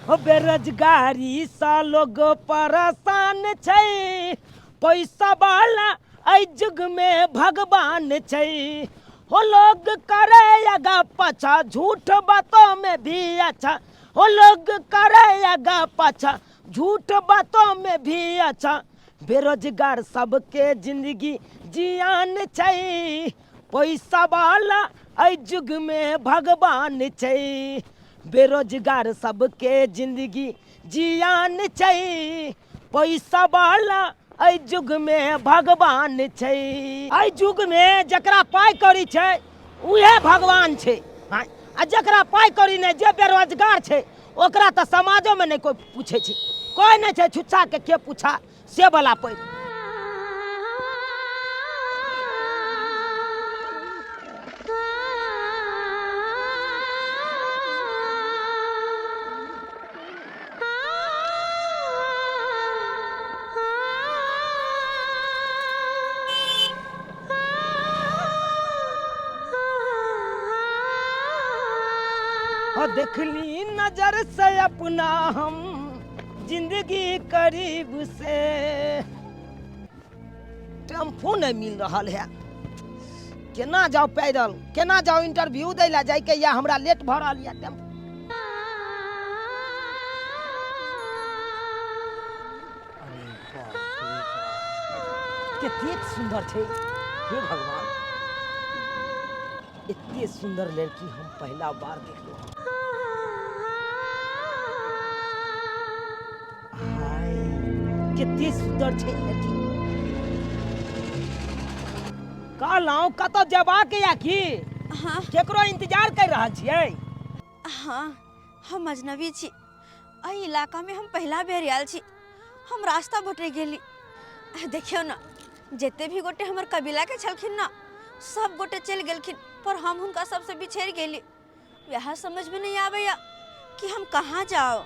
हो बेरोजगारी सँ लोग परेशान छै, पैसा वाला एहि युग में भगवान छै। हो लोग करे आगा पाछा झूठ बातों में भी अच्छा, हो लोग करे आगा पाछा झूठ बातों में भी अच्छा। बेरोजगार सबके जिंदगी जियान छै, पैसा वाला एहि युग में भगवान छै। बेरोजगार सबके जिंदगी जियान छै, पैसा वाला एहि युग में भगवान छै। एहि युग में जकरा पाइ कौड़ी छै उहे भगवान छै, आ जकरा पाइ कौड़ी नहि, जे बेरोजगार छै, ओकरा तऽ समाजोमे नहि कोइ पूछै छै, कोइ नहि छै छुच्छाके के पूछा से वाला पैर। देखली नजर से अपना हम जिंदगी करीब से। टेम्पू नहीं मिल रहा है, केना जाओ पैदल, केना जाओ इंटरव्यू दै ला जाइके या हमरा लेट भऽ रहल यऽ टेम्पू। अरे बाप रे बाप, कतेक सुंदर छै, हे भगवान, एते सुंदर लड़की हम पहला बार देखलहुँ। हाय, कते सुंदर छै लड़की। कहलहुँ कतऽ जेबाक या की? हाँ। केकरो इंतजार कर रहल छियै? हाँ, हम अजनबी छी, एहि इलाका में हम पहला बेर आयल छी, हम रास्ता भटक गेली। देखियौ ने, जते भी गोटे हमर कबीला के छलखिन ना, सब गोटे चलि गेलखिन, पर हम हुनका सबसे बिछड़ि गेली। वएह समझ में नहीं आबैया कि हम कहाँ जाओ।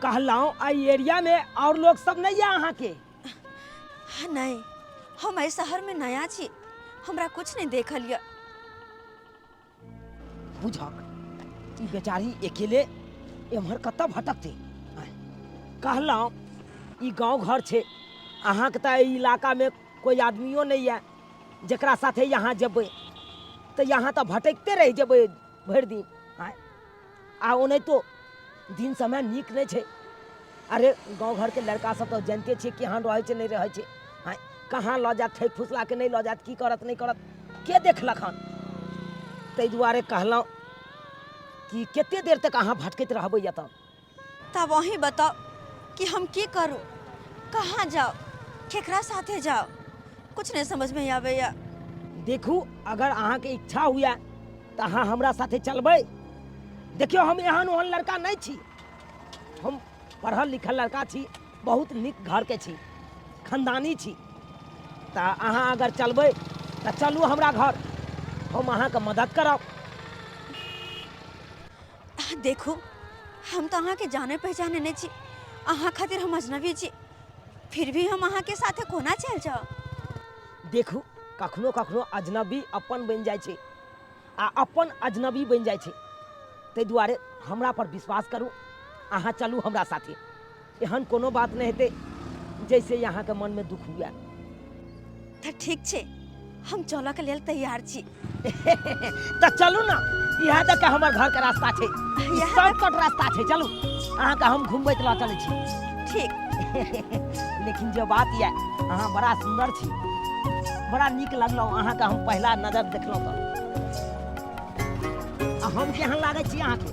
कहलहुँ एहि एरिया में और लोग सब नहीं है अहाँके? हाँ, नहीं, हम एहि शहर में नया छी, हमरा कुछ नहीं देखल यऽ। बुझक ई बेचारी अकेले एम्हर कतऽ भटकतै। कहलहुँ ई गाँव घर छै, अहाँके तऽ एहि इलाकामे कोइ आदमियो नहि यऽ जकरा साथे यहाँ जेबै, तऽ यहाँ तऽ भटकिते रहि जेबै भरि दिन। आँय, आ ओनाहितो दिन समय नीक नहि छै। अरे गाँव घरके लड़का सब तऽ जानिते छियै केहन रहै छै नहि रहै छै। आँय, कहाँ लऽ जायत, ठकि फुसलाके नहि लऽ जायत, की करत नहि करत के देखलक हन। ताहि दुआरे कहलहुँ कि कते देर तक अहाँ भटकैत रहबै एतऽ? तब अहीं बताओ कि हम की करूँ, कहाँ जाओ, केकरा साथे जाओ, कुछ नहीं समझ में आबैया। देखू, अगर अहाँके इच्छा हुए तऽ अहाँ हमरा साथे चलबै। देखियौ, हम एहन ओहन लड़का नहि छी, हम पढ़ल लिखल लड़का छी, बहुत नीक घरके छी, खानदानी छी। तऽ अहाँ अगर चलबै तऽ चलू हमरा घर, हम अहाँके मदद करब। देखू, हम तऽ अहाँके जाने पहचाने नहि छी, अहाँ खातिर हम अजनबी छी, फिर भी हम अहाँके साथे कोना चलि जाउ? देखू, कखनो कखनो अजनबी अपन बनि जाइ छै आ अपन अजनबी बनि जाइ छै। ताहि दुआरे हमरा पर विश्वास करू, अहाँ चलू हमरा साथे, एहन कोनो बात नहि हेतै जैसे अहाँके मनमे दुख हुए। तऽ ठीक छै, हम चलऽ के लेल तैयार छी। तऽ चलू ने, इएह दऽ के हमर घरके रास्ता छै, ई इएह शॉर्टकट रास्ता छै। चलू, अहाँके हम घुमबैत लऽ चलै छी। ठीक। लेकिन जे बात यऽ, अहाँ बड़ा सुन्दर छी, बड़ा नीक लगलहुँ अहाँके हम पहिला नजर देखलहुँ तऽ। आ हम केहन लागै छी अहाँके?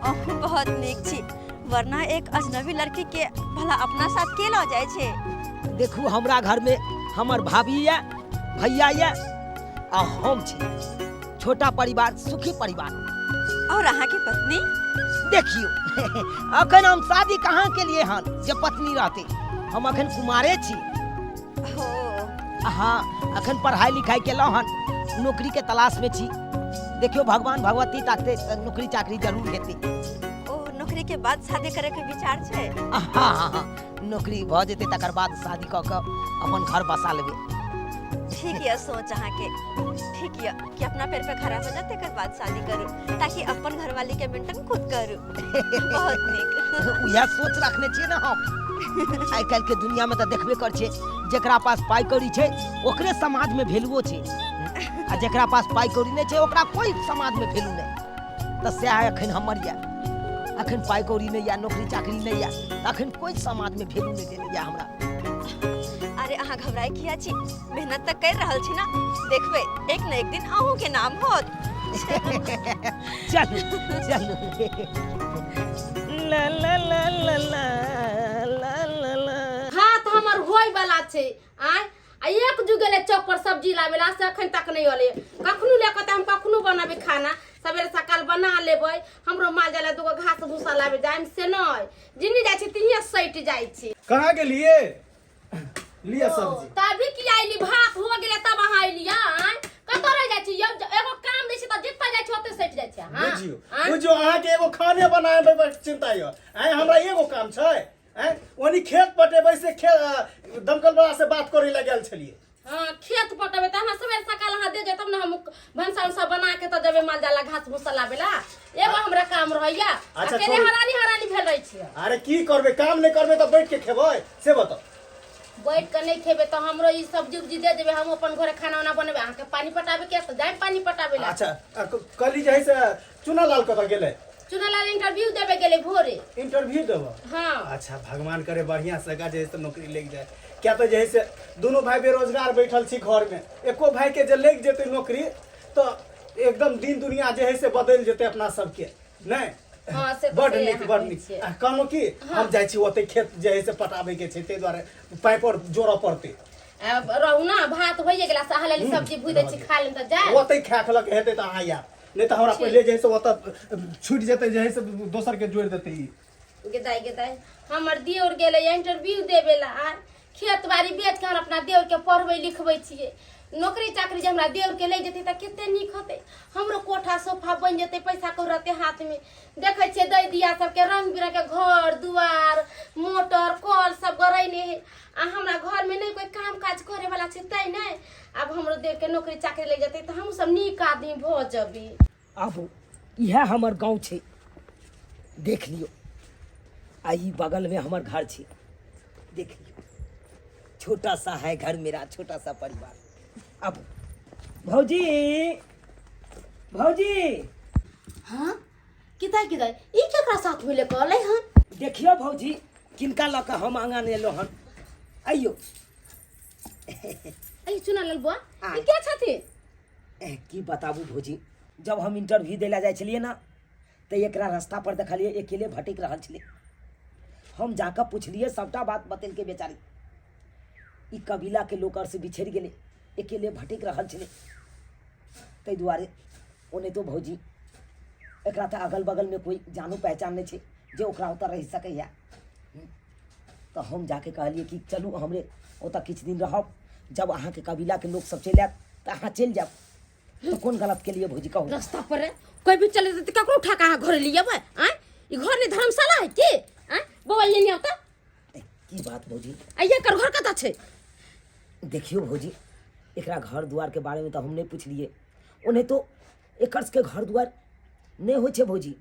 अहूँ बहुत नीक छी, वरना एक अजनबी लड़की के भला अपना साथ के लऽ जाइ छै? देखू, हमरा घरमे हमर भाभी यऽ, भैया यऽ आ हम छी। छोटा परिवार, सुखी परिवार। और अहाँके पत्नी? देखियौ, अखन हम शादी कहाँ के लिए हन जे पत्नी रहते, हम अखन कुमारे छी। हो। हाँ, अखन पढ़ाई लिखाई केलहुँ हन, नौकरी के तलाश में छी। देखियौ, भगवान भगवती ताकते तऽ नौकरी चाकरी जरूर हेतै। ओ, नौकरी के बाद शादी करे के विचार छै? हाँ हाँ हाँ, नौकरी भऽ जेतै तकर बाद शादी कऽ कऽ अपन घर बसा लेबै। ठीक यऽ सोच अहाँके, ठीक यऽ कि अपना पैर पे खड़ा हो जाए तकर बाद शादी करू, ताकि अपन घरवाली के मेंटेन खुद करू। बहुत नीक। उएह सोच रखने छियै ने हम। आइ काल्हि के दुनिया में तऽ देखबे कर छियै, जेकरा पास पाइ कौड़ी छै ओकरे समाज में वैल्यूओ छै, आ जेकरा पास पाइ कौड़ी नहि छै ओकरा कोई समाज में वैल्यू नहि। तऽ सएह एखन हमर यऽ, एखन पाइ कौड़ी नहि यऽ, नौकरी चाकरी नहि यऽ, तऽ एखन कोई समाज में वैल्यू नहि देने यऽ हमरा। अरे अहाँ घबराए किया छी, मेहनत तऽ कर रहल छी ना, देखबै एक न एक दिन अहूँ के नाम होत। चलू चलू। ला ला ला ला ला ला ला ला। हाथ हमर होय वाला छै आय, आ एक जुग गेलै चौक पर सब्जी लाबे ला, से अखन तक नहीं अलै। कखनो ले कऽ तऽ हम कखनो बनाबे खाना, सवेरे सकाल बना लेबै। हमरो माल जाला दूगो घास भूसा लाबे जाइम से नहीं, जिन्नी जाइ छी तिन्हे सटि जाइ छी। कहाँ गेलिए? लिअ सब्जी। तभी की आइली, भात हो गेलै तब अहाँ अइली। आय कतऽ रहि जाइ छी यौ? एगो काम दै छी तऽ जतऽ जाइ छी ओतऽ सटि जाइ छी अहाँ। बुझियौ आँय? बुझियौ, अहाँके एगो खाने बनाबे पर चिंता यऽ। आँय, हमरा एगो काम छै? आँय, ओनी खेत पटेबै से दमकल वाला से बात करे लए गेल छलियै। हाँ, खेत पटेबै तऽ हमरा सवेरे सकाल अहाँ दे जाए तब ने हम भनसा उनसा बना के तऽ जेबै माल जाला घास भूसा लाबे ला। एगो हमरा काम रहैया। अच्छा, अकेले छोड़ू। हरानी हरानी भेल रहै छियै। अरे की करबै, काम नहि करबै तऽ बैठ के खेबै से बताउ? बैठ के नहीं खेबै तऽ हमरो ई सब्जी उब्जी दे देबै, हम अपन घरे खाना उना बनेबै। अहाँके पानी पटाबे के तऽ जाय पानी पटाबे ला। अच्छा, कहली जे है से चुना लाल कतऽ गेलै? चुनालाल इंटरव्यू देबे गेलै भोरे। इंटरव्यू देबऽ? हाँ। अच्छा, भगवान करे बढ़िया से जे है से नौकरी लग जाए। क्या तऽ जे है से दोनों भाई बेरोजगार बैठल छी घर में, एको भाई के जे लग जेतै नौकरी तऽ एकदम दिन दुनिया जे है से बदलि जेतै अपना सबके। नहीं? हाँ, से तऽ बड सही नीक, अहाँ बड कहै नीक। छियै। आ कहलहुँ कि हम जाइ छी ओतै, खेत जे है से पटाबै के छै, ताहि दुआरे पाइप पर जोड़ऽ पड़तै। आब रहू ना, भात होइए गेला, से अहाँ लेल सब्जी भुजि दै छी, खा लेम तऽ जाय। ओतै खा के लऽ के हेतै तऽ अहाँ आयब, नहीं तऽ हमरा पहिले जे है से ओतऽ छूटि जेतै, जे है से दोसर के जोड़ि देतै ई। गेदाइ गेदाइ, हमर देवर गेलै इंटरव्यू देबे ला। आर खेत बाड़ी बेच के हम अपना देवर के पढ़बै लिखबै छियै। नौकरी चाकरी जे हमरा देवर के लागि जेतै तऽ कते नीक होतै, हमरो कोठा सोफा बनि जेतै, पैसा कौड़ी रहतै हाथ में। देखै छियै दै दिया सबके रंग बिरंग के घर दुआर, मोटर कल सब गरैने है, आ हमरा घर में नहीं कोई काम काज करे वाला छै, तै नहीं। आब हमरो देवर के नौकरी चाकरी लागि जेतै तऽ हमहूँ सब नीक आदमी भऽ जेबै। आबू, इएह हमर गाँव छै, देख लियौ। आ ई बगलमे हमर घर छै, देख लियौ। छोटा सा है घर मेरा, छोटा सा परिवार। आबू भौजी, भौजी। हाँ, किदा किदा ई केकरा साथ मिले कहलै हन? देखियौ भौजी, किनका लऽ कऽ हम आगाँ एलहुँ हन। अइयौ। अइ चुना लाल बुआ, आय। ई के छथिन? की बताबू भौजी, जब हम इंटरव्यू दै लए जाइ छलियै ने तऽ एकरा रास्ता पर देखलियै अकेले भटकि रहल छलै। हम जाकऽ पुछलियै, सबटा बात बतेलकै बेचारी। ई कबीलाके लोक आर से बिछड़ि गेलै, अकेले भटकि रहल छलै, ताहि दुआरे। ओनाहितो भौजी एकरा तऽ अगल बगलमे कोइ जानो पहचान नहि छै जे ओकरा ओतऽ रहि सकैए। तऽ हम जाके कहलियै कि चलू हमरे ओतऽ किछु दिन रहब, जब अहाँके कबीलाके लोक सब चलि आयत तऽ अहाँ चलि जायब। तऽ कोन गलत केलियै भौजी, कहू? रास्ता पर रे कोई भी चले जेतै, ककरो उठा के अहाँ घर लियेबै? आँय, ई घर नहि धर्मशाला है की? आँय बौआ, ये नहीं आवता। की बात भौजी? आ एकर घर कतऽ छै? देखियौ भौजी, एकरा घर दुआरके बारेमे तऽ हम नहि पुछलियै। ओनाहितो एकर सबके घर दुआर नहि होइ छै भौजी,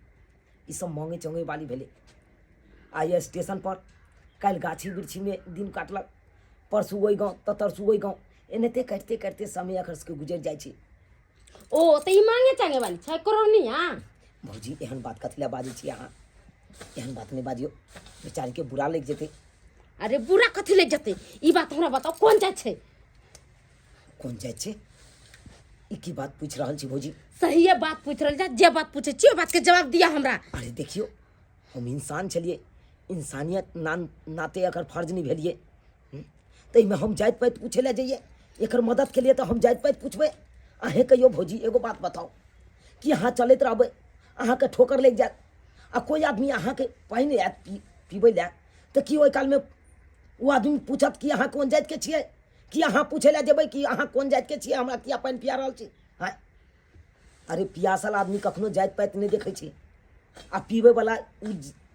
ई सब मांगे चंगे वाली भेलै। आइ स्टेशन पर, काल्हि गाछी वृक्षीमे दिन काटलक, परसू ओहि गाँव तऽ तरसू ओहि गाँव, एनाहिते काटिते काटिते समय एकर सबके गुजरि जाइ छै। ओ तऽ ई मांगे चांगे वाली छै करोनिया। भौजी, एहन बात कथी लए बाजै छी अहाँ? एहन बात नहि बाजियौ, बेचारीके बुरा लागि जेतै। अरे बुरा कथी लागि जेतै, ई बात हमरा बताओ, कोन जाइत छै? कोन जाइत छै? ई की बात पूछि रहल छी भौजी? सहिए बात पूछि रहल जा, जे बात पूछै छी ओहि बातके जवाब दिअ हमरा। अरे देखियौ, हम इंसान छलियै, इंसानियत नाते अगर फर्ज नहि भेलियै ताहिमे हम जाति पाति पूछै लए जइयै? एकर मदद के लिए तऽ हम जाति पाति पूछबै? अहेँ कहियौ भौजी, एगो बात बताउ कि अहाँ चलैत रहबै, अहाँके ठोकर लागि जायत, आ कोइ आदमी अहाँके पानि आयत पीबै लए, तऽ की ओहि कालमे ओ आदमी पूछत कि अहाँ कोन जातिके छियै? कि अहाँ पूछै लए जेबै कि अहाँ कोन जातिके छियै, हमरा किया पानि पिया रहल छी? आँय, अरे पियासल आदमी कखनो जाति पाति नहि देखै छै, आ पीबै वला ओ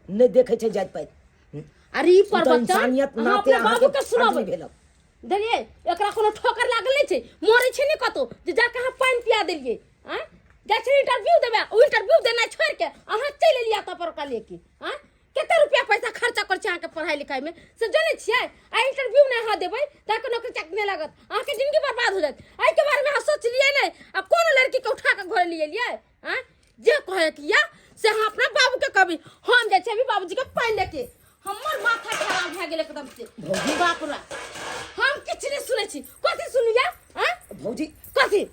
नहि देखै छै जाति पाति। अरे ई ओ तऽ प्रवचन इंसानियत अहाँ नाते अपना अहाँके बाबू के फर्ज नहि सुनाबै भेल। देलियै एकरा कोनो ठोकर लागल नहि छै मरै छै नहि कतौ जे जाके अहाँ पानि पिया देलियै आँय जाइ छै इंटरव्यू देबै ओ इंटरव्यू देनाइ छोड़ि के अहाँ चलि एलियै एतऽ पर ओकरा लेके आँय कते रुपया पैसा खर्चा करै छै अहाँके पढ़ाइ लिखाइमे से जनै छियै आ इंटरव्यू नहि अहाँ देबै तऽ अहाँके नौकरी चाकरी नहि लागत अहाँके जिंदगी बर्बाद हो जायत एहिके बारेमे अहाँ सोचलियै नहि आ कोनो लड़कीके उठा कऽ घर लिए एलियै आँय जे कहैके यऽ से अहाँ अपना बाबूके कहबै हम जाइ छी अभी बाबूजीके पानि लेके हमर माथा खराब भए गेल एकदम से भौजी। बाप रे हम किछु नहि सुनै छी कथी सुनिया आँय भौजी कथी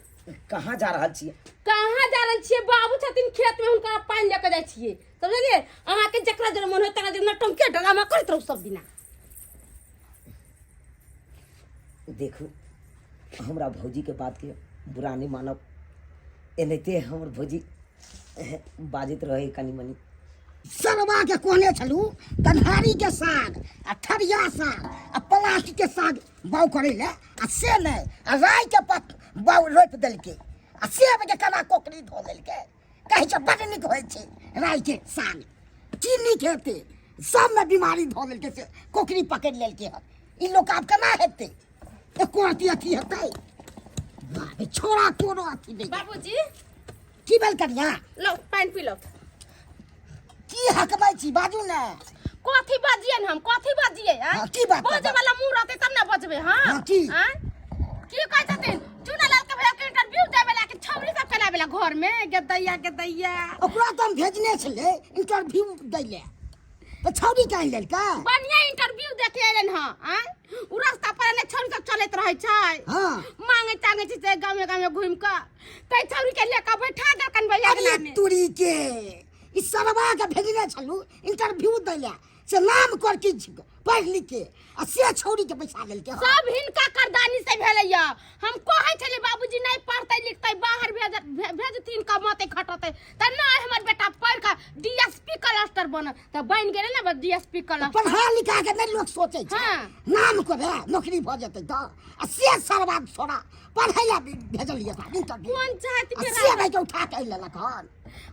कहाँ जा रहल छियै कहाँ जा रहल छियै बाबू छथिन खेत में हुनका पानि लऽ के जाइ छियै समझलियै अहाँके जकरा जेना मन होय तकरा जेना नौटंकी ड्रामा करैत रहू सब दिना देखू हमरा भौजीके बातके बुरा नहि मानब एनाहिते हमर भौजी बाजैत रहै कनि मनि सरवा के कहने छलू कन्हारी के साग आ ठरिया साग आ प्लास्टिक के साग बाउ करै लए आ से नहि आ राई के पत बाउ रोपि देलकै आ सेब के केना कोकरी धो देलकै कहै छै बड्ड नीक होइ छै राई के साग की नीक हेतै सबमे बीमारी धऽ लेलकै से कोकरी पकड़ि लेलकै हन ई लोक आब केना हेतै एको अथी अथी हेतै बाप रे, छोड़ा कोनो अथी नहि बाबूजी की भेल कनिया लो पानि पी लो की हकबै छी बाजू ने कथी बजियै हम कथी बजियै आँय? हाँ, की बात बजे वाला मुंह रहतै तब ने बजबै हाँ हाँ, की? आँय? की कहै छथिन चुनालाल के भैया के इंटरव्यू देवे ला कि छौरी सब केना ला घर में गदैया गदैया ओकरा तऽ हम भेजने छलै इंटरव्यू दै लए तऽ छौड़ी काहि लेलकै बढ़िया इंटरव्यू देके एलन हँ आँय उ रास्ता पर ने छौरी सब चलैत रहै छै हाँ मांगे तांगे छै से गामे गामे घुमि कऽ तै छौरी के लेके बैठा देलकन भैया अरे अंगना में तुरी के ई सरवा के भेजने छलू इंटरव्यू दै लए से नाम कर की पढ़ लिख के आ से छौड़ी के पैसा लेलकै हँ। सब हिनका करदानी से भेलैया हम कहै छलियै बाबूजी नहि पढ़तै लिखतै बाहर भेज भेजथिन कमतै खटतै तऽ नहि हमर बेटा पढ़ि कऽ डीएसपी कलस्टर बनल तऽ बनि गेलै ने डीएसपी कलस्टर पढ़ा लिखा के नहि लोक सोचै छै हाँ। नाम करे नौकरी भऽ जेतै तऽ आ से सरवा छोड़ा पढ़ै लए भेजलियै ओकरा इंटरव्यू कोन जाति आ से बिरादर भाई के उठा के आनि लेलक हन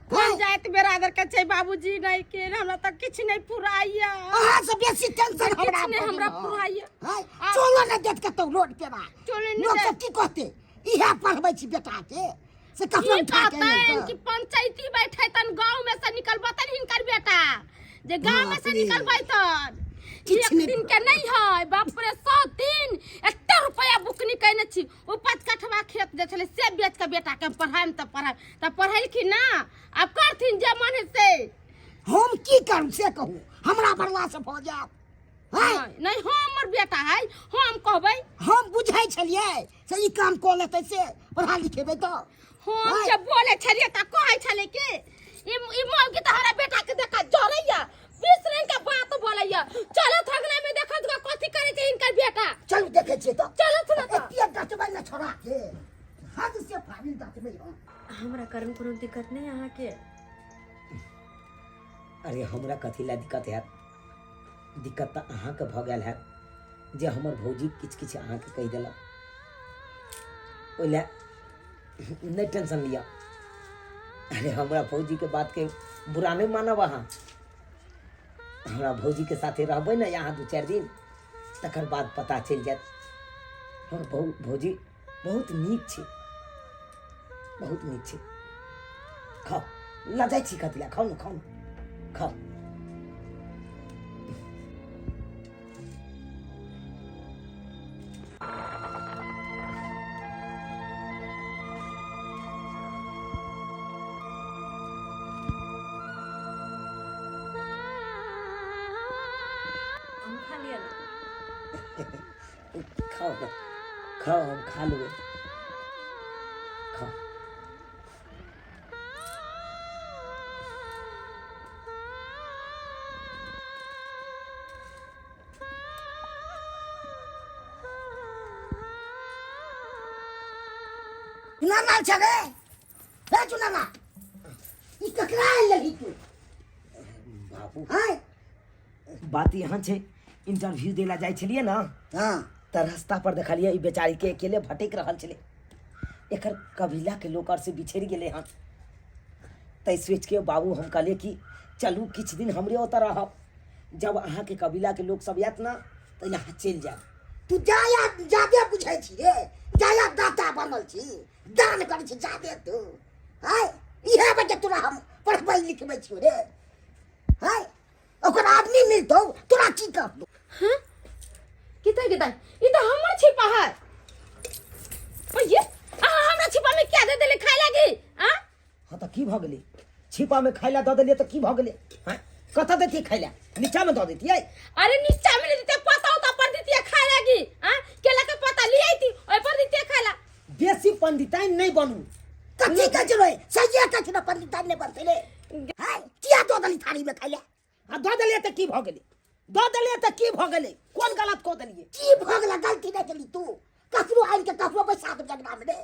कोन जाति बिरादर के छै बाबूजी नहि के हमरा तऽ किछु नहि पुराइया अहाँ से बेसी टेंशन हमरा किछु नहि भऽ हमरा गेल हन। पुराइया हैं? चलो ने देख कतौ रोड पे बा चलो ने लोग देख। सब की कहते इहे पढ़बै छी बेटा के से कखनो की उठा के कहतनि आनि कि पंचायती बैठेतन गाँव में से निकलबतन हिनकर बेटा जे गाँव में से बाप रे। निकलबैतन किछु एक नहि दिन के नहीं है बाप रे 100 दिन एते रुपया बुकनी कयने छी ओ 5 कठवा खेत जे छलै से बेच के बेटा के पढ़ाइम तऽ पढ़ाइ तऽ पढ़ेलखिन ना आब करथिन जे मन है से हम की करू से कहू हमरा भरला से भऽ जायत हैं? नहीं नहीं हमर बेटा है हम कहबै हम बुझै छलियै से ई काम कऽ लेतै से पढ़ा लिखेबै तऽ हम हैं? जे बोले छलियै तऽ कहै छलै कि ई ई मौगी तऽ हमरा बेटा के देखा जरैया 20 रंग के बात बोलैया चलो थगना में देखत ग कथी करै छै हिनकर बेटा चलू देखै छियै तऽ चलो ने तऽ एते डटबै ने छोड़ा के हद से फाबिल डटबै हम हमरा कारण कोनो दिक्कत नहि अहाँके अरे हमरा कथी लए दिक्कत हैत दिक्कत तऽ अहाँके भऽ गेल हैत जे हमर भौजी किछु किछु अहाँके कहि देलक ओहि लए नहि टेंशन लिअ अरे हमरा भौजीके बातके बुरा नहि मानब अहाँ हमरा भौजीके साथे रहबै ने अहाँ 2-4 दिन तकर बाद पता चलि जायत हमर भौजी बहुत नीक छै बहुत नीक छै खाउ लऽ जाइ छी कथी लए खाउ ने खाउ ने खाउ हम खा लिअ ने खाउ ने खाउ हम खा लेबै खाउ चुनालाल छै रे हे चुनालाल ई ककरा आनि लेलही तू बाबू हैं बात यहाँ छै इंटरव्यू दै लए जाइ छलियै ने तऽ रास्ता पर देखलियै ई बेचारी के अकेले भटकि रहल छलै एकर कबीला के लोक आर से बिछड़ि गेलै हन तै सोचि के बाबू हम कहलियै कि चलू किछु दिन हमरे ओतऽ रहब जब अहाँके कबीला के लोक सब आयत ने तऽ यहाँ चलि जायब तू जाया जादे बुझै छी रे, जाया दाता बनल छी, दान करै छी जादे तू। आय इहे वजह तोरा हम पढ़बै लिखबै छियौ रे। आय ओकर आदमी मिलतौ तोरा की करतौ? हाँ किता किता ई तो हमर छिपा है। ओये अहाँ हमरा छिपा में क्या दे देले खाए लागी? आ हाँ तऽ की भऽ गेलै? छिपामे खाइ लए दऽ देलियै तऽ की भऽ गेलै? हँ, कतऽ देतियै खाइ लए? नीचामे दऽ देतियै? अरे नीचा में नहीं देते, पत्ता उता पर देतियै खाए लागी। आ केला के पत्ता ले आईती ओइ पर देतियै खाए ला। बेसी पंडिताइन नहि बनू। कथी कहै छै रे? सहिए कहै छै ने, पंडिताइन नहि बनतै रे। हाय, किया दऽ देली थारीमे खाइ लए? आ दऽ देलियै तऽ की भऽ गेलै? दऽ देलियै तऽ की भऽ गेलै? कोन गलत कऽ देलियै? की भऽ गेलै? गलती नहि केली तू। ककरो आनि के ककरो बैसा दे जगना में रे।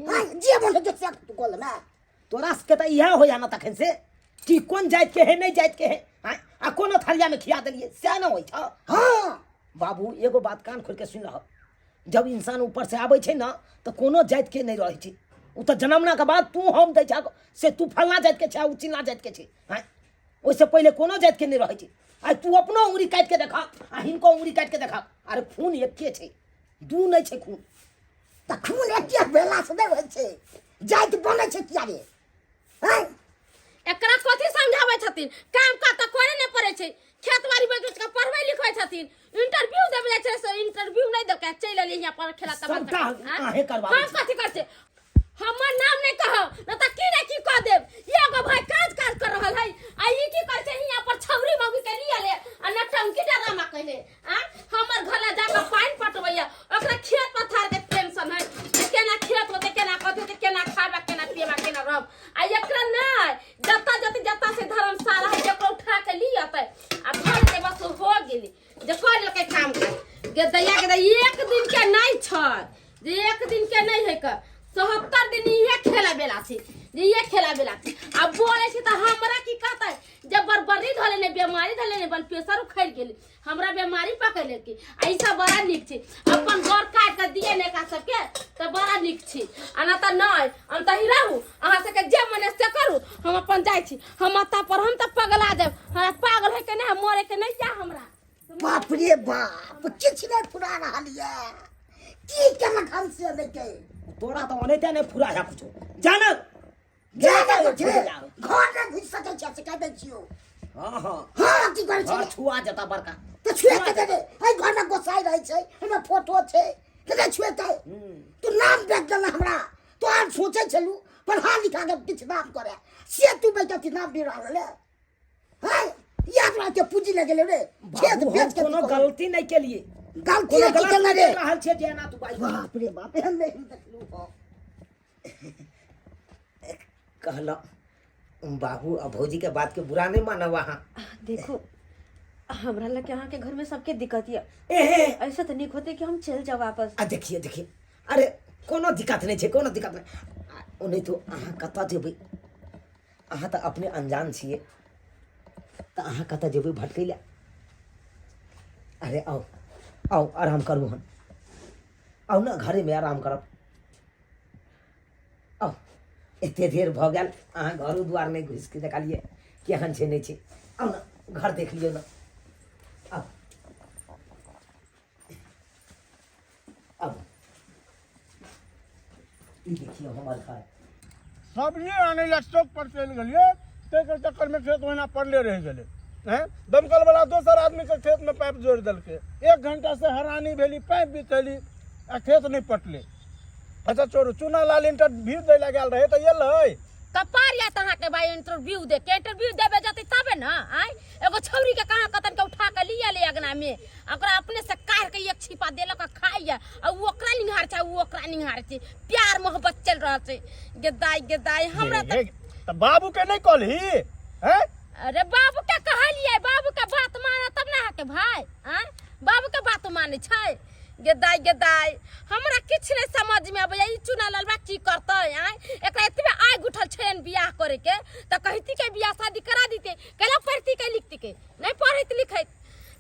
हाय, जे मन हेतौ से तू कऽ लेमे। तोरा सबके तऽ इएह होइया ने तखन से कि कोन जातिके है नहि जातिके है। आँय, आ कोनो थरियामे खिया देलियै सएह ने होइ छौ। हाँ बाबू, एगो बात कान खोलि के सुनि लह, जब इंसान ऊपर से आबै छै ने तऽ कोनो जातिके नहि रहै छै। ओ तऽ जनमलाके बाद तू हम दै छह से तू फल्लाँ जातिके छै ओ चिल्लाँ जातिके छै। आँय, ओहिसँ पहिले कोनो जातिके नहि रहै छै। आइ तू अपनो उंगरी काटिके देखा आ हिनको उंगरी काटिके देखा, अरे खून एके छै, दू नहि छै खून। तऽ खून एके भेलासँ नहि होइ छै, जाति बनै छै किया रे? आँय एकरा कथी समझाबै छथिन? काम काज तऽ करे नहि पड़ै छै, खेत बाड़ी बैठ के पढ़बै लिखबै छथिन। इंटरव्यू देबै जाइ छै से इंटरव्यू नहि देलकै, चलि एलियै यहाँ पर खेला तमाशा। सबटा आँय? अहें करबाबै हम छी। कथी करै छियै? हमर नाम नहि कहब न तऽ की ने की कह देब। एगो भाई काज काज कर रहल है आ ई की करै छै? हियां पर छौरी मौगी के लिए ले आ नटंकी डरामा कहले। आ हमर घर ला जाके पानि पटबैया, ओकरा खेत पथार के टेंशन है जे केना खेत होते, केना कथी होते, केना खाबा, केना पियबा, केना रहब। आ एकरा नहि जत्ता जते जत्ता से धर्मशाला है जकरा उठा के लिए अतै आ घर के बस हो गेली जे कर लेलकै काम काज। गे दैया के दैया, एक दिन के नहि छै जे एक दिन के नहीं है के 70 दिन इहे खेला बेला छै, जे इहे खेला बेला छै। आ बोले छै तऽ हमरा की कहतै? जब बरबरी धले ने बीमारी धले ने बल प्रेशर उखड़ गेल, हमरा बीमारी पकड़ लेलकै। आ ई सब बड़ा नीक छै, अपन गोर काट के दिए ने एकरा सबके तऽ बड़ा नीक छै। आ ना तऽ नहि, हम तऽ ही रहू, अहाँ सबके जे मने से करू, हम अपन जाइ छी। हम अतऽ पर हम तऽ पगला जायब, हमरा पागल होइके नहि, मरे के नहि जा हमरा। बाप रे बाप, किछु नहि फुरा रहल यऽ, की केलक हम से नहि के। तोरा तऽ ओनाहिते नहि फुरा है कुछो, जान जा जा घर नहि घुसि सकै छै से कहि दै छियौ। हाँ हाँ हाँ, की करै घर छै? छुआ जता बड़का तऽ छुएते दे रे। एहि घरमे गोसाइ रहै छै, एहिमे फोटो छै, तऽ नहि छुएतै? तू नाम बेच देला हमरा। तोहर सोचै छलू पढ़ा लिखा के किछु नाम करे, से तू बेटा नाम नहि रहल रे। है याद रह के पूंजी लगे रे खेत बाबू, हम बेच के कोनो गलती नहीं केलिए। गलती कोनो नहीं गलत केले रे। कर रहल छियै जे एना तू बाजि। बाप रे बाप, एहन नहीं देखलू हो। कहल बाबू आ भौजी के बात के बुरा नहीं मानब अहाँ। देखो, हमरा लगे अहाँ के घर में सबके दिक्कत ये। एहे ऐसे तो निक होते कि हम चल जाओ वापस। आ देखिए देखिए, अरे कोनो दिक्कत नहीं छै, कोनो दिक्कत नहीं। आ, ओनाहितो तो अहाँ कतऽ जेबै? अहाँ तऽ अपने अनजान छियै तऽ अहाँ कतऽ जेबै भटकै लए? अरे आउ आउ, आराम करू। हन आउ ने, घरेमे आराम करब। आउ, एते देर भऽ गेल अहाँ घरो दुआर नहि घुसि कऽ देखलियै केहन छै नहि छै। आउ ने, घर देख लियौ ने। आउ आउ, ई देखियौ हमर घर। सब्जी आनै लए चौक पर चलि गेलियै, ताहिके चक्करमे खेत ओहिना पड़ले रहि गेलै। हैं, दमकल वाला दोसर आदमीके खेतमे पाइप जोड़ि देलकै। एक घंटा से हैरानी भेली, पाइप बिछेली आ खेत नहि पटलै। अच्छा छोड़ू, चूना लाल इंटरव्यू दै लए गेल रहै तऽ एलै? कपार या तऽ अहाँके भाई इंटरव्यू दे के इंटरव्यू देबे जतै तबे ने। आय एगो छौरी के कहाँ कतन के उठा के लिया ले अगना में, आ ओकरा अपने से काढ़ के एक छिपा देलक आ खाइया, आ उ ओकरा निहार छै, उ ओकरा निहार छै, प्यार मोहब्बत चल रहल छै। गे दाई गे दाई, हमरा तऽ तऽ बाबू के नहि कहलही? हैं, अरे बाबू के कहलियै, बाबू के बात माने तब ने अहाँके भाई। आँय, बाबू के बात माने छै? गे दाई गे दाई, हमरा किछु नहि समझ में अबैया, ई चुना ललबा की करतै? आँय, एकरा एतबे आगि उठल छैन बियाह करे के तऽ कहती के बियाह शादी करा दीते, कैला पढ़ती के लिखती के नहीं पढ़ैत लिखैत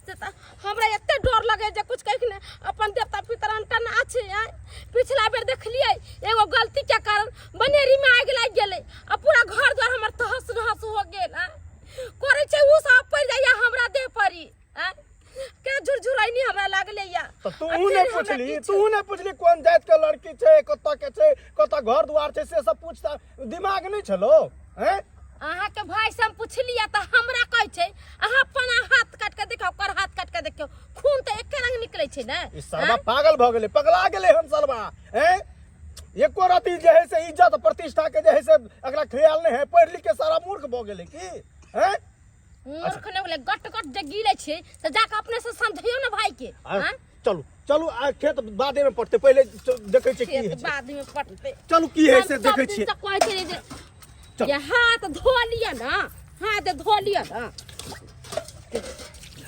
से तऽ हमरा एते डर लगे जे कुछ कहि ने अपन देवता पितर अनटन अछि। आँय, पिछला बेर देखलियै एगो गलती के कारण बनेरी में आगि लागि गेलै आ पूरा घर द्वार हमर तहस नहस हो गेल। आँय, करै छै उ सब पड़ि जाइया हमरा देह पर ही। आँय, के झुरझुरैनी हमरा लागलै या। तऽ तऽ तू आ नहि फेर हमरा पुछली, किछु- तू नहि पुछली कोन जाति के लड़की छै, कतऽ के छै, कतऽ घर दुआर छै, से सब पूछता दिमाग नहि छलो हैं? अहाँके भाई से हम पुछलियै तऽ हमरा कहै छै अहाँ अपन हाथ काटि कऽ देखियौ, ओकर हाथ काटि कऽ देखियौ, खून तऽ एके रंग निकलै छै ने। ई सरबा पागल भऽ गेलै, पगला गेलै हन सरबा हैं। एको रति जे है से इज्जत प्रतिष्ठा के जे है से एकरा ख्याल नहि है, पढ़ि लिख के सारा मूर्ख भऽ गेलै की हैं? मूर्ख नहि भेलै, गट गट जे गिलै छै तऽ जाकऽ अपने से समझियौ ने भाई के। आ, चलू चलू, आ खेत बादे में पटतै, पहिले देखै छियै की खेत होइ छै। बाद में पटतै। चलू की है से हम देखै सब दिन छियै। से कहै छलियै जे चलू। जे हाथ धो लिअ ने, हाथ धो लिअ ने।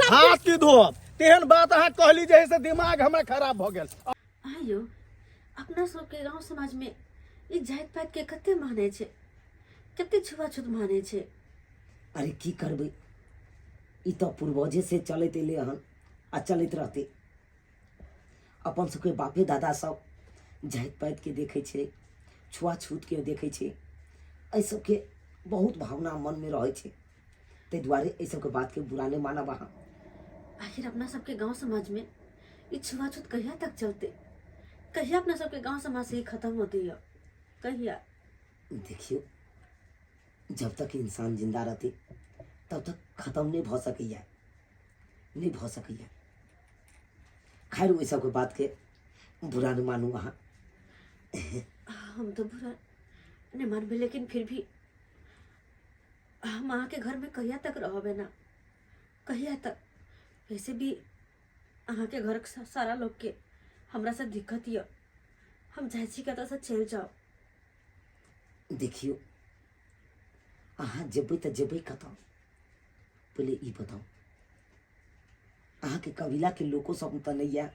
सब हाथ की धोब, तेहन बात अहाँ कहली जे है से दिमाग हमरा खराब भऽ गेल। आयो अपना सबके गांव समाज में ई जाति पाति के कते माने छै, कते छुआछूत माने छै। अरे की करबै, ई तऽ पूर्वजे से चलैत एलै हन आ चलैत रहतै। अपन सबके बापे दादा सब जाति पातिके देखै छै, छुआछूतके देखै छै, एहि सबके बहुत भावना मनमे रहै छै, ताहि दुआरे एहि सबके बातके बुरा नहि मानब अहाँ। आखिर अपना सबके गांव समाज में ई छुआछूत कहिया तक चलते, कहिया अपना सबके गांव समाज से ई खत्म होते है, कहिया? देखियौ, जब तक इंसान जिंदा रहते तब तक खत्म नहि भऽ सकैए, नहि भऽ सकैए। खैर ओहि सबके बातके बुरा नहि मानू अहाँ। हम तो बुरा नहीं मानबे, लेकिन फिर भी हम अहाँके घर में कहिया तक रहबे ना, कहिया तक? वैसे भी अहाँके घर के सारा लोग के हमरा से दिक्कत यऽ, हम चाहै छी कतऽ से चलि जाउ। देखियौ, अहाँ जेबै तऽ जेबै कतऽ, पहिले ई बताउ। अहाँके कबीलाके लोको सब तऽ नहि यऽ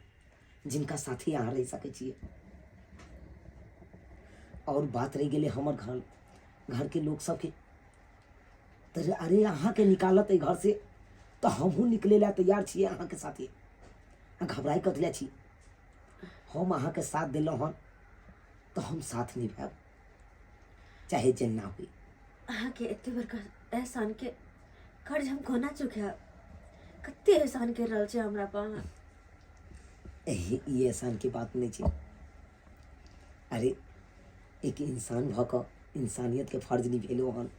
जिनका साथे अहाँ रहि सकै छियै। और बात रहि गेलै हमर घर घरके लोक सबके, तऽ अरे अहाँके निकालत एहि घर से तऽ हमहूँ निकलै लए तैयार छियै अहाँके साथे। अहाँ घबराइ कथी लए छी? हम अहाँके साथ देलहुँ हन तऽ हम साथ निभायब, चाहे जेना होइ। अहाँके एते बड़का एहसानके कर्ज हम कोना चुकायब? कते एहसान करि रहल छी हमरा पर अहाँ। एहि ई एहसानके बात नहि छै। अरे एक इंसान भऽ कऽ इंसानियतके फर्ज निभेलहुँ हन।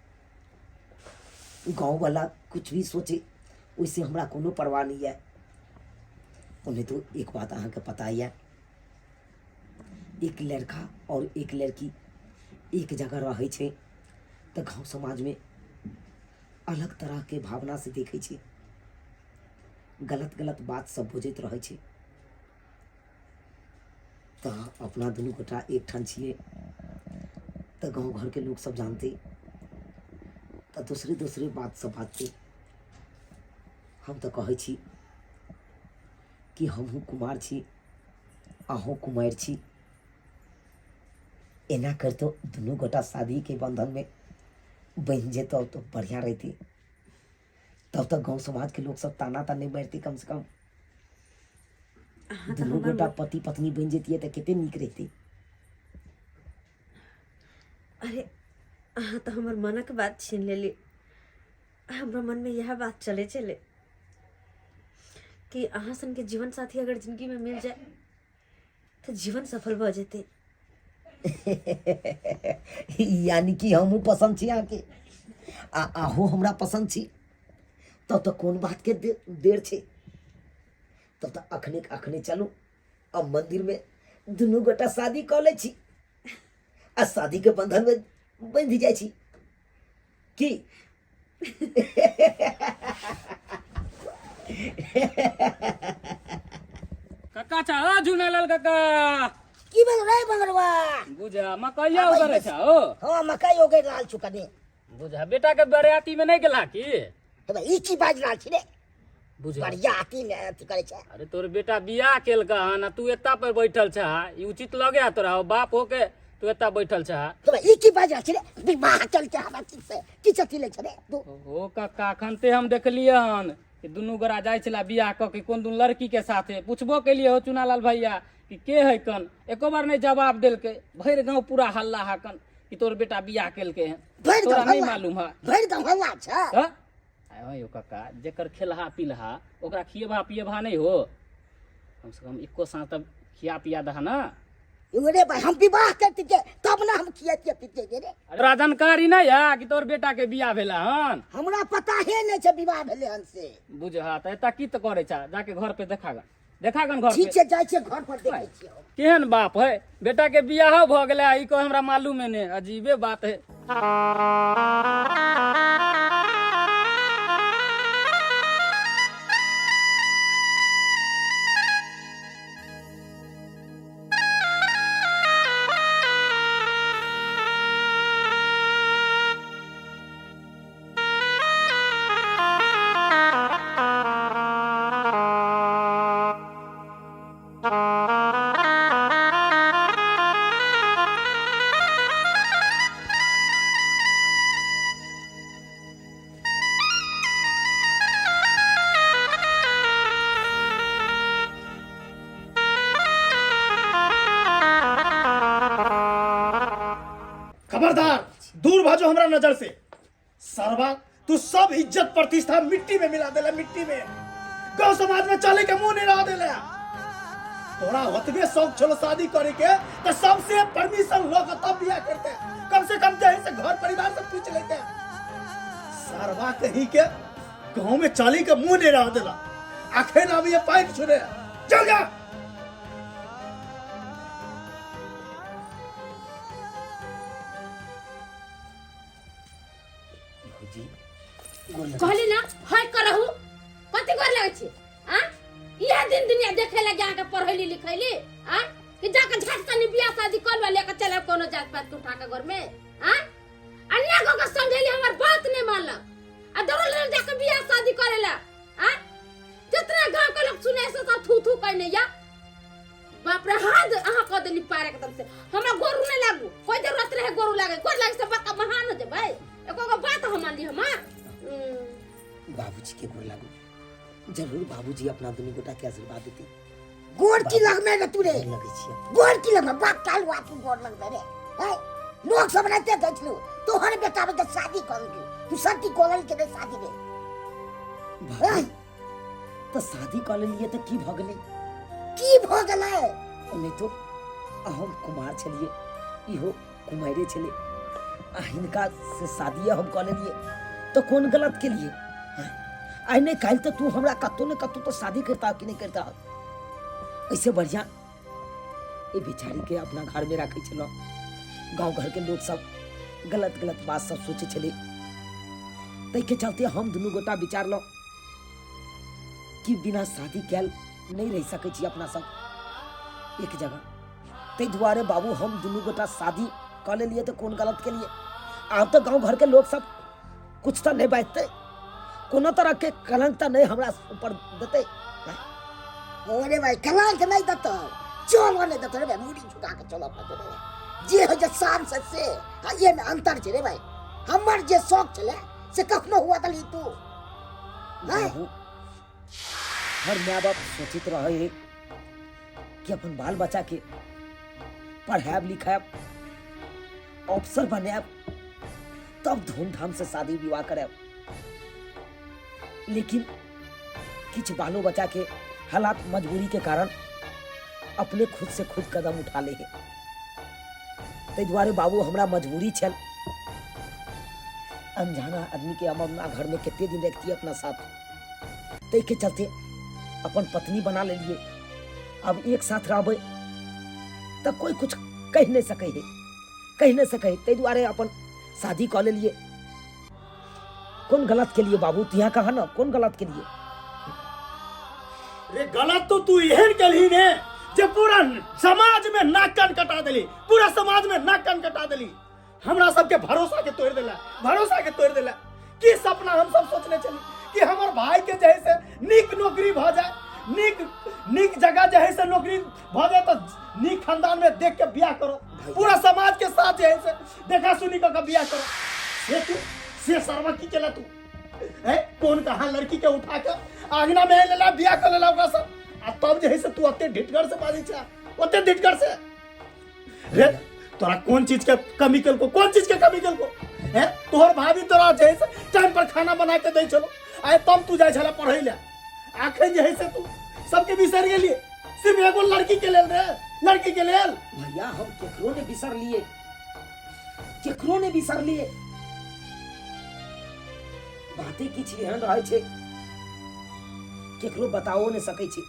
गाँववला कुछ भी सोचे ओहिसँ हमरा कोनो परवाह नहि यऽ। ओनाहितो एक बात अहाँके पता यऽ, एक लड़का और एक लड़की एक जगह रहै छै तऽ गाँव समाजमे अलग तरहके भावनासँ देखै छै, गलत गलत बात सब बजैत रहै छै। तऽ अपना दुनू गोटा एकठाम छियै तऽ गाँव घरके लोक सब जानतै तऽ दोसरे दोसरे बात सब बाजतै। हम तऽ कहै छी कि हमहूँ कुमार छी, अहूँ कुमारि छी, एना करितो दुनू गोटा शादीके बन्धनमे बन्हि जेतौ तऽ बढ़िआँ रहितै। तब तक गाँव समाजके लोक सब ताना तऽ नहि मारितै, कमसँ कम अहाँ तऽ दुनू हमर गोटा पति पत्नी बनि जैतियै तऽ कते नीक रहितै। अरे अहाँ तऽ हमर मनक बात छीन लेली। हमरा मनमे इएह बात चलै छलै कि अहाँ सनके जीवन साथी अगर जिंदगीमे मिल जाए तऽ जीवन सफल भऽ जेतै। यानी कि हमहूँ पसन्द छी अहाँके आ अहूँ हमरा पसन्द छी, तब तऽ कोन बातके देर छै? तब तऽ अखने अखने चलू आ मन्दिरमे दुनू गोटा शादी कऽ लै छी आ शादीके बन्धनमे बन्धि जाइ छी की? कक्का चा ओ झुनालाल कक्का। की भेल रे बंगरवा? बुझा मकैया उगरै छा ओ? हाँ मकई उगै रहल छु कनी। बुझा बेटा के बरियाती में नहीं गेला की? हेबे ई की बाजि रहल छी रे? बुझा बरियाती में अथी करै छै। अरे तोर बेटा बियाह केलका हन आ तू एता पर बैठल छा, ई उचित लगे है तोरा? बाप होके तू एता बैठल छा। हेबे ई की बाजि रहल छी रे? विवाह चलते हमरा की से की चती ले छै रे तू? ओ कक्का अखन ते हम देखलियै हन कि दुनू गोरा जाइ छला बियाह कऽ के कोन दुनू लड़की के साथे। पुछबो केलियै हो चुनालाल भैया कि के है कन, एको बार नहीं जवाब देलकै। भरि गांव पूरा हल्ला हा कन कि तोर बेटा बियाह केलकै हन। भरि तोरा गाँव नहीं हल्ला? मालूम है? भरि गाँव हल्ला छै। हँ? आय यौ कक्का, जेकर खेलहा पिलहा ओकरा खिएबा पिएबा नहीं हो? कम से कम एको साँझ तब खिया पिया दह ना। एगो रे भाई, हम विवाह करतियै तब ने हम खियतियै पितियै रे। तोरा जानकारी नहि है कि तोर बेटा के बियाह भेला हन? हमरा पता हे नहि छै विवाह भेलै हन से। बुझ तऽ एतऽ की तऽ करै छा, जाके घर पे देखा गन, देखा गन घर ठीक पे। छै, जाइ छियै घर पर, देखै छियै हम। केहन बाप है, बेटा के बियाहो भऽ गेलै आ ई कह हमरा मालूमे नहि, अजीबे बात है। खबरदार, दूर भाजो हमरा नजर से। सरवा, तू सब इज्जत प्रतिष्ठा मिट्टी में मिला देला, मिट्टी में। गांव समाज में चले के मुंह नहीं रह देला। तोरा ओतबे शौक छलो शादी करे के तो सबसे परमिशन लो के तब बियाह करते, कम से कम जे से घर परिवार से पूछ लेते। सरवा कहीं के गांव में चले के मुंह नहीं रह देला। आखिर अब ये पाइप छुड़े चल जा। कहली ना हय करहु, कथी कर लगै छी आ? इहे दिन दुनिया देखे लगे अहाँके पढ़ैली लिखैली आ कि जाके झट सनी बियाह शादी कर लो, लेके चलब कोनो जात पात के उठा के घर में आ? अन्ना को के समझैली, हमर बात नहीं मानलक आ दौड़ल दौड़ल जाके बियाह शादी करेला आ? जितना गांव के लोग सुने से सब थू थू कहने या। बाप रे, हाथ अहाँ कह देली पार एकदम से। हमरा गोरू नहीं लागू, कोई जरूरत रहे गोरू लागे, गोर लागे से बड़का महान हो जेबै। एको गो बात हम मानली हमार। बाबूजी के गोर लागू, जरूर बाबूजी अपना दुनू गोटा के आशीर्वाद देती। गोर की लगमे रे तू रे? गोर लगै छियै। गोर की लगमे? बाप काल हुआ तू गोर लगमे रे? हैं, लोग सब रहते कहै छलू तोहर बेटा के शादी कर तू सती कोलल के रे शादी रे। बाबू, तऽ शादी कऽ लेलियै तऽ की भऽ गेलै? की भऽ गेलै? नहि तो हम कुमार छलियै, इहो कुमारे छलै, आ हिनका से शादिये हम कऽ लेलियै तऽ कोन गलत केलियै? आइ नहि काल्हि तऽ तू हमरा कतहु ने कतहु तऽ शादी करता कि नहि करता? एहिसँ बढ़िआँ एहि बेचारीके अपना घरमे राखै छलहुँ। गाँव घरके लोक सब गलत गलत बात सब सोचै छलै, ताहिके चलते हम दुनू गोटा विचारलहुँ कि बिना शादी कयल नहि रहि सकै छी अपना सब एक जगह। ताहि दुआरे बाबू हम दुनू गोटा शादी कऽ लेलियै तऽ कोन गलत केलियै? आब तऽ गाँव घरके लोक सब कुछ तऽ नहि बाजतै, कोनो तरहके कलंक तऽ नहि हमरा ऊपर देतै। अरे भाई, कलंक नहीं देतो, चलो नहीं देतो रे भाई, मुड़ी झुका के चलो अपना रे भाई। जे हो जे शान से से आ ये में अंतर छै रे भाई। हमर जे शौक छले से कखनो हुआ दली तू? हैं? बाबू, हर माय बाप सोचित रहे है कि अपन बाल बच्चा के पढ़ायब लिखायब, अफसर बनायब, तब धूमधाम से शादी विवाह करायब। लेकिन किछु बालो बच्चा के हालात मजबूरी के कारण अपने खुद से खुद कदम उठा ले है। ताहि दुआरे बाबू हमरा मजबूरी छल, अनजाना आदमी के हम अपना घर में कते दिन रखती अपना साथ, ताहि के चलते अपन पत्नी बना लेलिए। अब एक साथ रहबै तऽ कोई कुछ कहि नहि सकै है, कहि नहि सकै है, ताहि दुआरे अपन शादी कऽ लेलिए। कोन गलत के लिए बाबू? तू यहाँ कहा ना, कोन गलत के लिए? रे गलत तो तू एहन केलही ने जे पूरा समाज में नाक कान कटा देली, पूरा समाज में नाक कान कटा देली। हमरा सबके भरोसा के तोड़ देला, भरोसा के तोड़ देला। की सपना हम सब सोचने छली कि हमर भाई के जे है से नीक नौकरी भऽ जाए, नीक नीक जगह जे है से नौकरी भऽ जाए तऽ नीक खानदान में देख के बियाह करो, पूरा समाज के साथ जे है से देखा सुनी कऽ के बियाह करो। से तू से सरवा की केला तू? हैं, कौन कहाँ लड़की के उठा के आंगना में लेला, बियाह कर लेला ओकरा सब, आ तब जे है से तू ओते ढिटगर से बाजै छा, ओते ढिटगर से। रे तोरा कोन चीज के कमी केलको, कोन चीज के कमी केलको? हैं, तोहर भाभी तोरा जे है से टाइम पर खाना बना के दै छलो, आइ तब तू जाइ छला पढ़ै ले, आखन जे है से तू सबके बिसरि गेलियै। सिर्फ एगो लड़की के लेल रे, लड़की के लेल। भैया हम केकरो ने बिसरलिए, केकरो ने बिसरलिए। बाते किछु एहन रहै छै केकरो बताओ नहि सकै छी,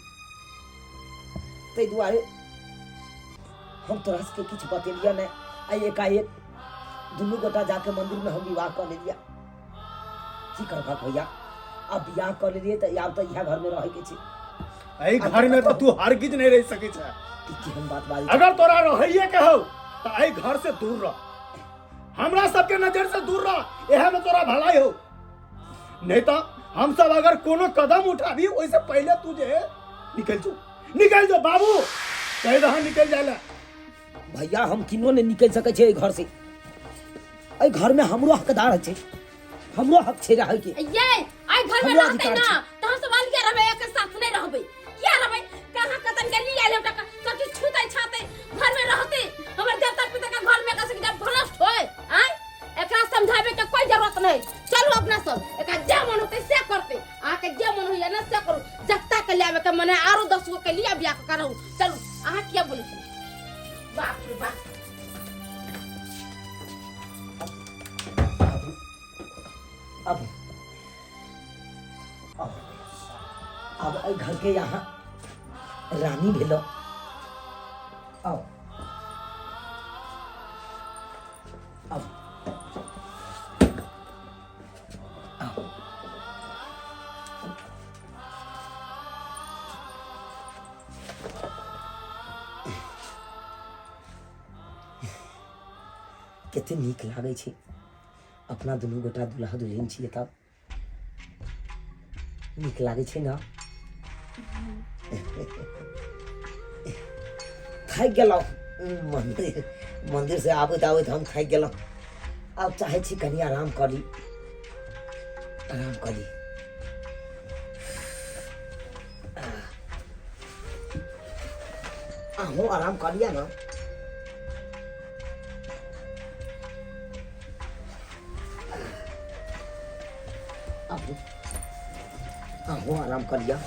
ताहि दुआरे हम तोरा सबके किछु बतेलियै नहि। आ एकाएक दुनू गोटा जाके मंदिरमे हम विवाह कऽ लेलियै। की करबहक भैया, आब बियाह कऽ लेलियै तऽ आब तऽ इएह घरमे रहैके छै। एहि घर में तो तू हरगिज नहीं रह सकै छै। ई केहन बात बाजै छी? अगर तोरा रहैये के हौ तऽ एहि घर से दूर रह, हमरा सबके नजर से दूर रह, इहे में तोरा भलाई हो। नहीं तो हम सब अगर कोनो कदम उठाबी ओहिसे पहले तू जे है निकल जो, निकल जो बाबू, कह दहा निकल जाए ला। भैया हम किनो नहीं निकल सकै छै एहि घर से। एहि घर में हमरो हकदार छै, हमरो हक छै रहै के। ये आई घर में हमरो रहते अधिकार ना छै। त हम सब अलगे रहबै, एक साथ नहीं रहबै। किया रहबै? कहाँ कतन के लिए आयल टका सब किछ छूतै छातै घर में रहते। हमर देवता पिता के घर में कैसे जब भ्रष्ट होय आय, एकरा समझावे के कोई जरूरत नहीं। चलू अपना सब, एकरा जे मन होते से करते, अहाँ के जे मन होइया ना से करू। जत्ता के लावे के मन है आरो 10 गो के लिया बियाह करहु। चलू, अहाँ किया बोलै छी? बाप रे बाप। अब अब अब एहि घर के यहाँ रानी भेलो। अब अब अब कते नीक लागै छै अपना दुनू गोटा दुल्हा दुल्हिन छियै तब नीक लागै छै ने। थाकि गेलहुँ मंदिर, मंदिर से आबैत आबैत हम थाकि गेलहुँ। आब चाहै छी कनि आराम कऽ ली, आराम कऽ ली। अहूँ आराम कऽ लिअ ने। अहूँ आराम कऽ लिअ।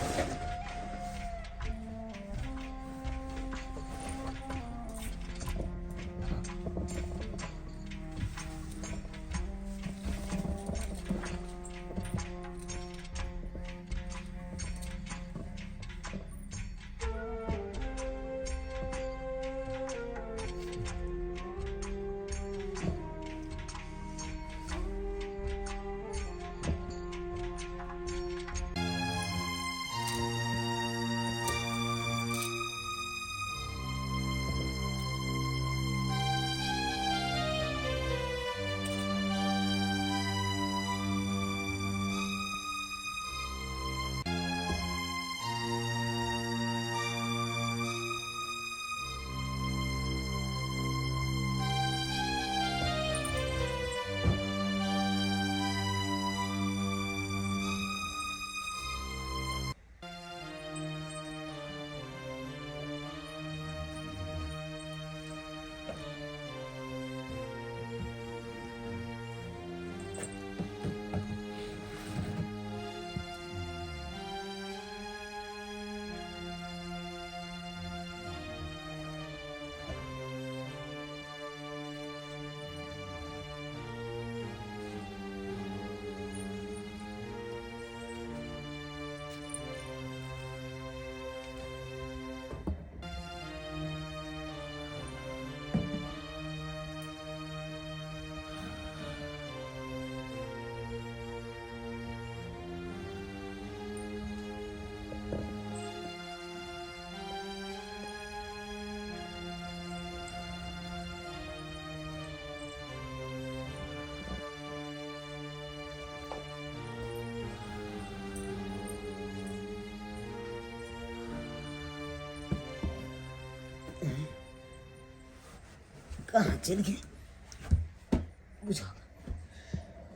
कहाँ चलि गेल बुझल?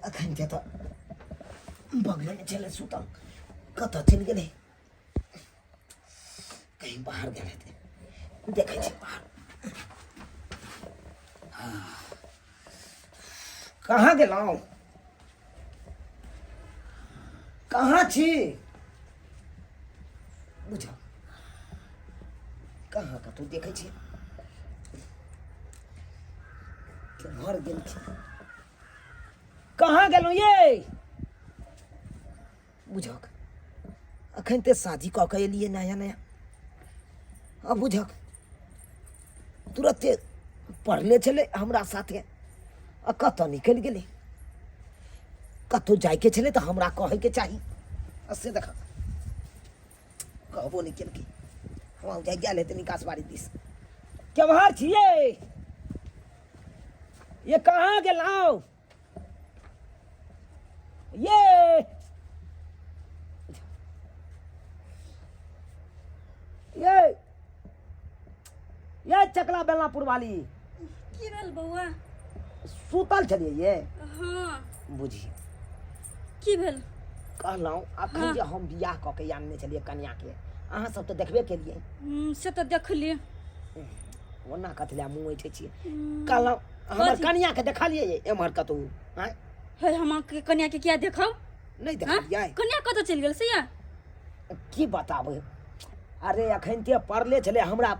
अखन के तऽ बगलेमे छलै सुतल, कतऽ चलि गेलै? कहीं बाहर गेल हेतै, देखै छी बाहर। कहाँ गेलहुँ? कहाँ छी? बुझल कहाँ कतहु देखै छियै केम्हर गेलखिन कहाँ गेलहुँ ये बुझक अखन ते शादी कऽ के एलियै नया नया आ बुझक तुरते पढ़ले छलै हमरा साथे आ कतऽ निकलि गेलै कतहु जाइके छलै तऽ हमरा कहैके चाही आ से देख कहबो नहि केलकै हमरा जाइ गेल हेतै निकास बाड़ी दिस केम्हर छियै ये कहाँ गेलहुँ ये ये ये चकला बेलनापुर वाली की भेल बौआ सुतल छलियै ये हाँ बुझी की भेल कहलहुँ अखन जे हम बियाह कऽ के आनने छलियै कनियाके अहाँ सब तऽ देखबे केलियै से तऽ देखलियै ओना कथी लए मुँह ऐठै छियै कहलहुँ हमर कथी? कनियाके देखलियै ये एम्हर कतहु आँय हे हम अहाँके कनियाके किया देखब नहि हाँ? देखलियै कनिया कतऽ चलि गेल से या की बताबै अरे अखन ते पड़ले छलै हमरा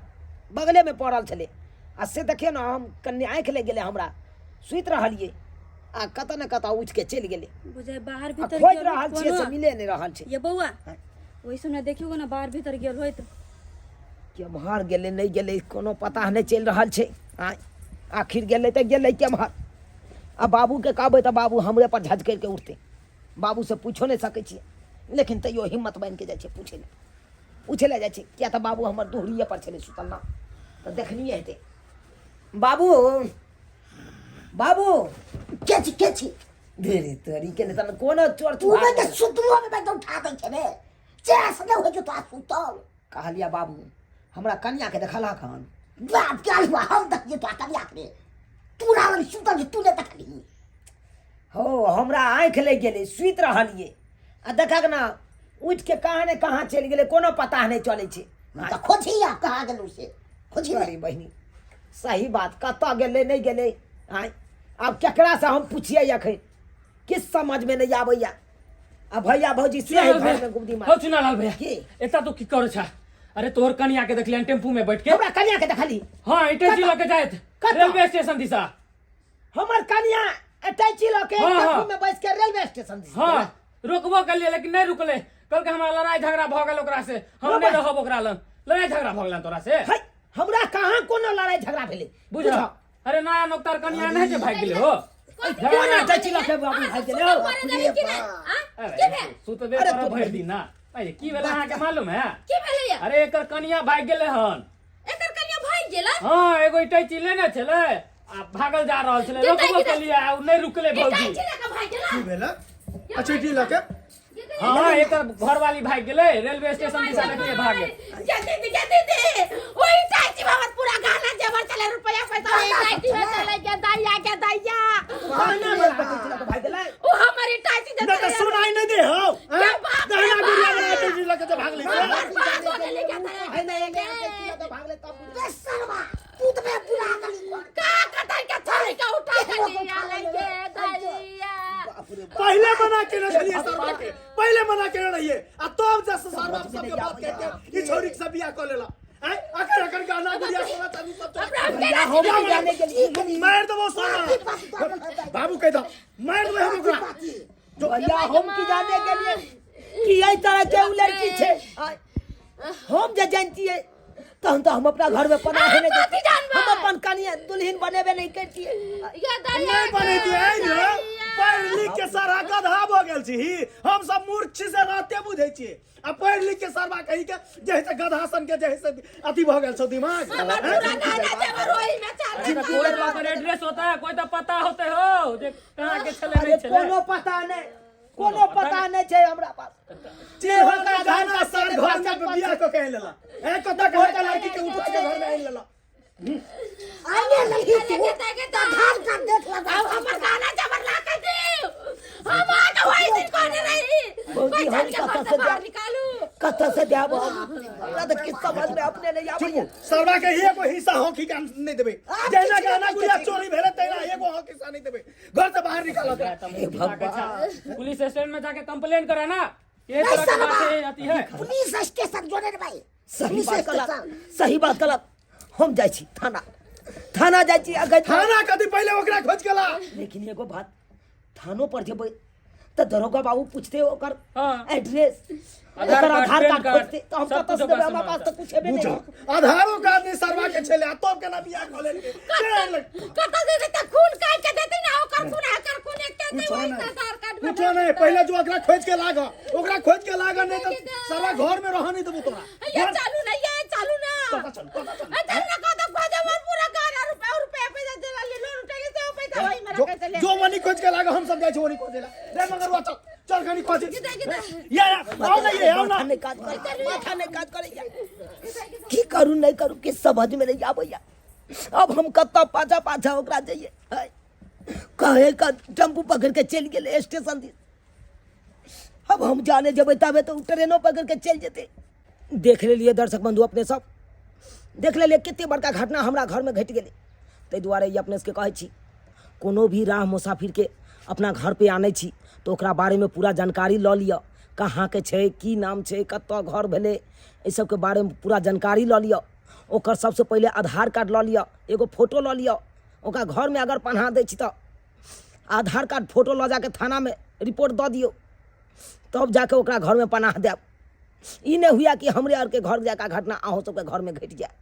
बगलेमे पड़ल छलै आ से देखियौ ने हम कनि आँखि लागि गेलै हमरा सुति रहलियै आ कतऽ ने कतऽ उठि के चलि गेलै बुझाइ बाहर आ भीतर खोजि गेल रहल होइत छियै से कोनो। मिले नहि रहल छै ये बौआ हाँ। ओहि समय देखियौ ने बाहर भीतर गेल होइत केम्हर गेलै नहि गेलै कोनो पता नहि चलि रहल छै आँय आखिर गेलै तऽ गेलै केम्हर आ बाबूके कहबै तऽ बाबू हमरे पर झझकरि के उठतै बाबूसँ पूछो नहि सकै छियै लेकिन तैयो हिम्मत बान्हि के जाइ छियै पूछै लए पूछै लए जाइ छियै किया तऽ बाबू हमर दुहरिए पर छलै सुतल ना तऽ देखनिए हेतै बाबू बाबू के छी के छी धीरे तोरी के नहि तहन कोनो चोर तू चुहार तऽ सुतलो मे तऽ उठा दै छै रे चेस नहि होइ छै तोरा सुतल कहलिया बाबू हमरा कनिया के देखलहक हन बाप के हुआ हम देखिए तोरा कनिया के तू रावण सुतल छी, तू नहि देखली हो हमरा आँखि लागि गेलै सुति रहलियै आ देखक ने उठि के कहाँ ने कहाँ चलि गेलै कोनो पता नहि चलै छै तऽ खोजी आ कहाँ गेलू से खोजी अरे बहिनी सही बात कतऽ गेलै नहि गेलै आँय आब केकरासँ हम पुछियै एखन किछु समझमे नहि आबैया आ भैया भौजी से है घर में गुबदी मार हो चुनालाल भैया की? एता तो की करै छा अरे तोहर कनिया के देखलियन टेम्पू में बैठ के हमरा कनिया के देखली हाँ इटर्जी लऽ के जायत कतऽ? रेलवे स्टेशन दिशा हमर कनिया अटैची लऽ के हाँ, हाँ। टेम्पू में बैस के रेलवे स्टेशन दिस हाँ रोकबो के लिए लेकिन नहीं रुकले कल के हमारा लड़ाई झगड़ा भऽ गेल ओकरा से हम नहीं रहब ओकरा लग लड़ाई झगड़ा भऽ गेल तोरा से है हमरा कहाँ कोनो लड़ाई झगड़ा भेलै बुझ अरे नया नौकतार कनिया नहीं जे भागि गेलै हो कोन अटैची लऽ के बाबू भागि गेलै हौ? अरे सुतबे अरे करब तो- भरि दिन ना अरे की भेलै अहाँके मालूम है की भेलैया अरे एकर कनिया भागि गेलै हन एकर कनिया भागि गेलै हाँ एगो इटैची लेने छलै आ भागल जा रहल छलै रोकबो केलियै आ उ नहि रुकलै भौजी इटैची लऽ कऽ भागि गेलै की भेलै अच्छा की लऽ के हाँ एकर घरवाली भागि गेलै रेलवे स्टेशन दिशा देखलियै भागे ये दीदी ये दीदी ओ इटैची बाबा पूरा गहना जेवर चले रुपया पैसा इटैची में चले गया दैया के दैया कहाना हमर अटैची लऽ के भागि गेलै ओ हमर इटैची नहि तऽ सुनाई नहि दे हौ क्या बाप रे गहना गुड़िया बाप। वाला अटैची लऽ के जे भागलै से। बर्बाद हो गेलै क्या है ना एले अटैची लऽ के भागलै तब बुझलियै। बे सरवा तू तऽ बे बुरा गली का कतई के छोड़ के उठा के लिया लगे दैया बाप रे बाप। पहिले मना केने छलियै सरवा के पहिले मना केने रहियै आ तब जे सरवा सबके बात कहि के ई छौरी के सब बियाह कऽ लेला आँय अखन अखन गहना गुड़िया सोना चांदी सब चोरी भैया हम भी जाने के लिए मारि देबो सोना बाबू कहि दऽ मारि देबै हम ओकरा भैया हम की जाने के लिए कि एहि तरह के उ लड़की छै आँय, हम जे जानतियै तहन तऽ हम अपना घर में पनाह नहि कथी दैतियै। जानबै? हम अपन कनिया दुल्हन बनेबे नहि करतियै ये दैया नहि बनेतियै ने पढ़ि लिख के सारा गधा भऽ गेल छी हम सब मूर्ख छी से रहते बुझै छियै आ पढ़ि लिख के सरवा कही के जे है से गधा सन के जे है से अथी भऽ गेल छौ दिमाग हमर पूरा गहना जेवर ओही में चल कोई तो ओकर एड्रेस होता है कोई तो पता होते हो जे कहाँ के छलै अरे नहीं छलै कोनो पता नहि कोनो पता नहि छै हमरा पास चिन्ह के गहना सार घर में बियाह कऽ के आनि लेला ए कतऽ कहाँ के लड़की के उठा के घर में आनि लेला आने लगी तू आधार कार्ड देख लगा अब हमर गहना जेवर ला के दियो हम आके वही दिन कहने रही भौजी, कोई हम चल के घर कतऽ से से बाहर जायब? निकालू कतऽ से जायब हम हमरा तऽ किछु समझ में अपने नहि आबैया सरवा के एगो हिस्सा हॉकी के हम नहि देबै जहिना गहना गुड़िया चोरी भेलै तहिना एगो हॉकी हिस्सा नहि देबै घर से बाहर निकालऽ ओकरा। पुलिस स्टेशन में जाके कंप्लेन करे ना ये तरह के बातें आती है पुलिस स्टेशन जोड़े रे भाई सही बात निशेष कहलक चाल। सही बात कहलक। हम जाइ छी थाना, थाना जाइ छी अगर थाना कथी, पहिले ओकरा खोज के ला। लेकिन एगो बात, थानो पर जेबै तऽ दरोगा बाबू पूछते ओकर एड्रेस, आधार ओकर कार्ड, आधार पैन कार्ड कार्ड, खोजते तऽ हम सब कतऽ से कुछ देबै? ओकरा हमरा से पास तऽ कुछ हेबे नहि। बुझक आधारो कार्ड नहीं सरवा के छले आ तब केना बियाह कऽ लेलकै? केना लेलकै? कतऽ दे देते? खून काटि के देते ना, ओकर खून एकर खून एके दे। कुछो वही नहीं। आधार कार्ड में कुछो नहीं, पहिले जो ओकरा खोज के लाग, ओकरा खोज के लाग, नहीं तो सारा घर में रह नहीं देबो तोरा। ये चालू ना, ये चालू ना। कतऽ चल, कतऽ चल? ए, चल ना, कतऽ खोजे मोर पूरा घर और रुपया रुपया पैसा देला ले लोन उठेले से पैसा वही मेरा जो कैसे ले। जो मनी खोज के लाग, हम सब जाइ छी ओनी खोजे ला। रे मगरवा, चल चल कनी खोजे। या या आओ ना, ये आओ ना। माथा नहि काज करे, माथा नहि काज करैया। की करू नहि करू किछु समझ में नहीं आबैया। अब हम कतऽ पाछा पाछा ओकरा जइए? है, कहे का टेम्पू पकड़ के चलि गेलै स्टेशन दिस। अब हम जाने जेबै तबे तऽ ओ ट्रेनो पकड़ के चलि जेतै। देख लेलियै दर्शक बंधु, अपने सब देख लेलियै कते बड़का घटना हमरा घरमे घटि गेलै। ताहि दुआरे ई अपने सबके कहै छी, कोनो भी राह मुसाफिरके अपना घर पे आनै छी तऽ ओकरा बारेमे पूरा जानकारी लऽ लिअ। कहाँके छै, की नाम छै, कतऽ घर भेलै, एहि सबके बारेमे पूरा जानकारी लऽ लिअ। ओकर सबसँ पहिले आधार कार्ड लऽ लिअ, एगो फोटो लऽ लिअ। ओकरा घरमे अगर पनाह दै छी तऽ आधार कार्ड फोटो लऽ जाके थानामे रिपोर्ट दऽ दियौ, तब जाके ओकरा घरमे पनाह देब। ई नहि हुए कि हमरे आरके घर जाके घटना अहूँ सबके घरमे घटि जाय।